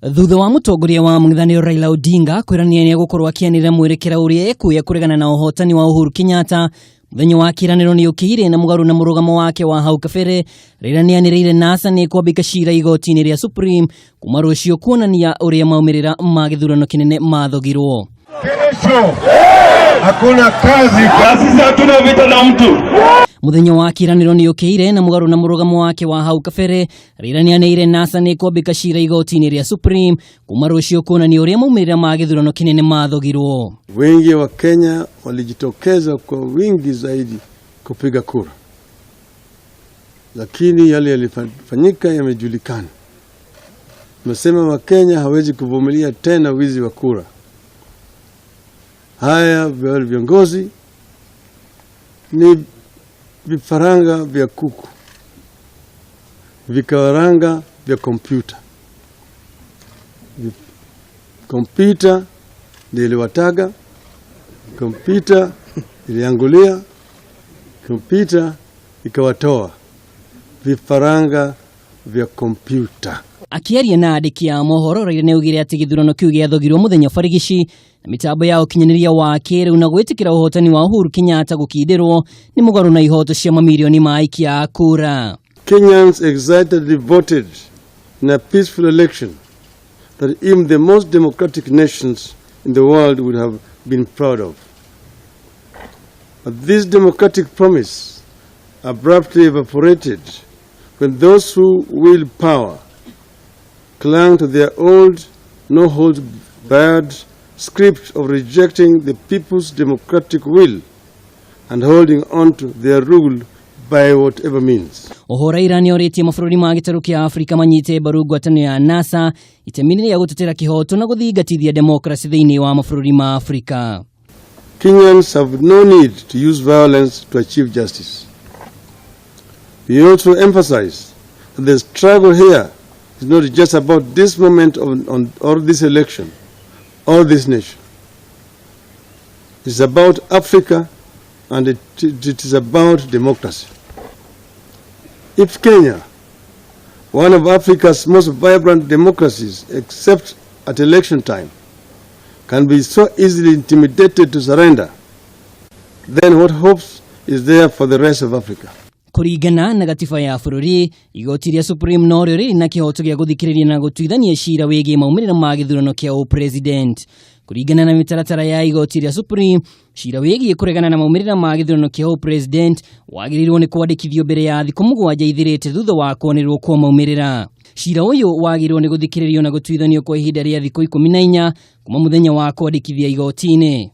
Thutha wa mũtongoria wa mũng'ethanĩro Raila Odinga kwĩranĩra nĩ egũkorwo akĩanĩrĩra mwerekera ũrĩa ekuoya kũregana na ũhotani wa Uhuru Kenyatta mũthenya wa kĩĩranĩro nĩ ũkĩire na mũgarũ na mũrũgamo wake wa hau kabere. Raila nĩ anĩrĩire NASA nĩ ĩkwambĩka cira igoti-inĩ rĩa Supreme kuma rũciũ kuonania ũrĩa maumĩrĩra ma gĩthurano kĩnene mathogirwo. Kesho hakuna kazi. Na sisi hatuna vita na mtu. Mũthenya wa kĩĩranĩro nĩ ũkĩire na mũgarũ na mũrũgamo wake wa hau kabere. Raila nĩ anĩrĩire NASA nĩ ĩkwambĩka cira igoti-inĩ rĩa Supreme kuma rũciũ kuonania ũrĩa maumĩrĩra ma gĩthurano kĩnene mathogirwo. Wengi wa Kenya walijitokeza kwa wingi zaidi kupiga kura, lakini yale yalifanyika yamejulikana. Tumesema Wakenya hawezi kuvumilia tena wizi wa kura. Haya wale viongozi ni vifaranga vya kuku, vifaranga vya kompyuta. Kompyuta ndio iliwataga, kompyuta iliangulia, kompyuta ikawatoa, vifaranga vya kompyuta. Akĩaria na andĩki a mohoro, Raila nĩ augire atĩ gĩthurano kĩu gĩathogirwo mũthenya barigici na mĩtambo ya ũkinyanĩria wa kĩrĩu na gwĩtĩkĩra ũhotani wa Uhuru Kenyatta gũkindĩrwo nĩ mũgarũ na ihoto cia mamirioni ma aikia a kura. Kenyans excitedly voted in a peaceful election that even the most democratic nations in the world would have been proud of. But this democratic promise abruptly evaporated when those who wield power clung to their old, no-holds-barred script of rejecting the people's democratic will and holding on to their rule by whatever means. Oho Raila nĩ orĩtie mabũrũri ma gĩtarũ kĩa Afrika manyite mbaru ngwatanĩro ya NASA itemi-inĩ rĩa gũtetera kĩhoto na gũthingatithia demokrasi thĩinĩ wa mabũrũri ma Afrika. Kenyans have no need to use violence to achieve justice. We also emphasize that the struggle here is not just about this moment or this election or this nation. It's about Africa and it is about democracy. If Kenya, one of Africa's most vibrant democracies, except at election time, can be so easily intimidated to surrender, then what hopes is there for the rest of Africa? Kũringana na gatiba ya bũrũri, igoti rĩa Supreme norĩo rĩrĩ na kĩhoto gĩa gũthikĩrĩria na gũtuithania cira wĩgiĩ maumĩrĩra ma gĩthurano kĩa ũpresident. Kũringana na mĩtaratara ya igoti rĩa Supreme, cira wĩgiĩ kũregana na maumĩrĩra ma gĩthurano kĩa ũpresident wagĩrĩirwo nĩ kwandĩkithio mbere ya thikũ 7 ithirĩte thutha wa kwanĩrĩrwo kwa maumĩrĩra. Cira ũyũ wagĩrĩirwo nĩ gũthikĩrĩrio na gũtuithanio kwa ihinda rĩa thikũ 14 kuma mũthenya wa kwandĩkithia igoti-inĩ.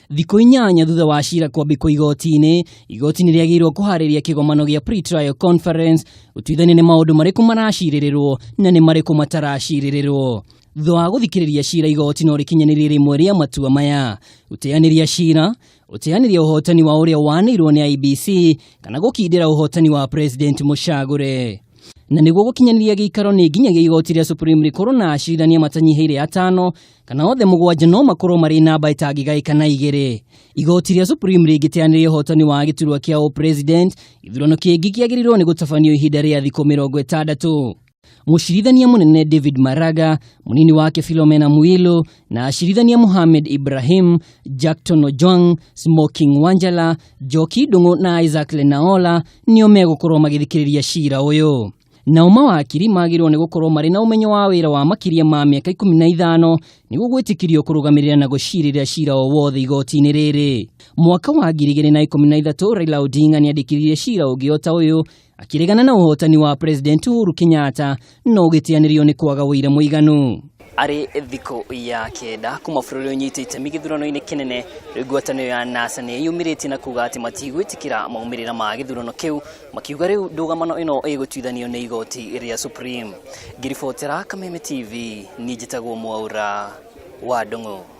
Thikũ 8 thutha wa cira kwambĩkwo igoti-inĩ, igoti nĩ rĩagĩrĩirwo kũharĩria kĩgomano gĩa pre-trial conference gũtuithania nĩ maũndũ marĩkũ maracirĩrĩrwo na nĩ marĩkũ mataracirĩrĩrwo. Thutha wa gũthikĩrĩria cira, igoti no rĩkinyanĩrie rĩmwe rĩa matua maya: gũteanĩria cira, gũteanĩria ũhotani wa ũrĩa wanĩirwo nĩ IEBC, kana gũkindĩra ũhotani wa President mũcagũre. Na nĩguo gũkinyanĩria gĩikaro nĩ nginyagia igoti rĩa Supreme rĩkorwo na acirithania matanyihĩire 5 kana othe 7 no makorwo marĩ namba ĩtangĩgaĩka na 2. Igoti rĩa Supreme rĩngĩteanĩria ũhotani wa gĩturwa kĩa ũpresident, gĩthurano kĩngĩ kĩagĩrĩirwo nĩ gũtabanio ihinda rĩa thikũ 60. Mũcirithania mũnene David Maraga, mũnini wake Philomena Mwilu na acirithania Mohamed Ibrahim, Jackton Ojwang, Smoking Wanjala, Njoki Ndung'u na Isaac Lenaola nĩo megũkorwo magĩthikĩrĩria cira ũyũ. Nao mawakiri magĩrĩirwo nĩ gũkorwo marĩ na ũmenyo wa wĩra wa makĩria ma mĩaka 15 nĩguo gwĩtĩkĩrio kũrũgamĩrĩra na gũcirĩra cira o wothe igoti-inĩ rĩrĩ. Mwaka wa 2013 Raila Odinga nĩandĩkithirie cira ũngĩ o ta ũyũ akĩregana na ũhotani wa President Uhuru Kenyatta no ũgĩteanĩrio nĩ kwaga ũira mũiganu. Arĩ thikũ ya 9 kuma bũrũri ũnyite itemi gĩthurano-inĩ kĩnene, rĩu ngwatanĩro ya NASA nĩ yumĩrĩtie na kuga atĩ matigwĩtĩkĩra maumĩrĩra ma gĩthurano kĩu, makiuga rĩu ndũgamano ĩno ĩgũtuithanio nĩ igoti rĩa Supreme. Ngĩribotera Kameme TV, niĩ njĩtagwo Mwaura wa Ndung'u.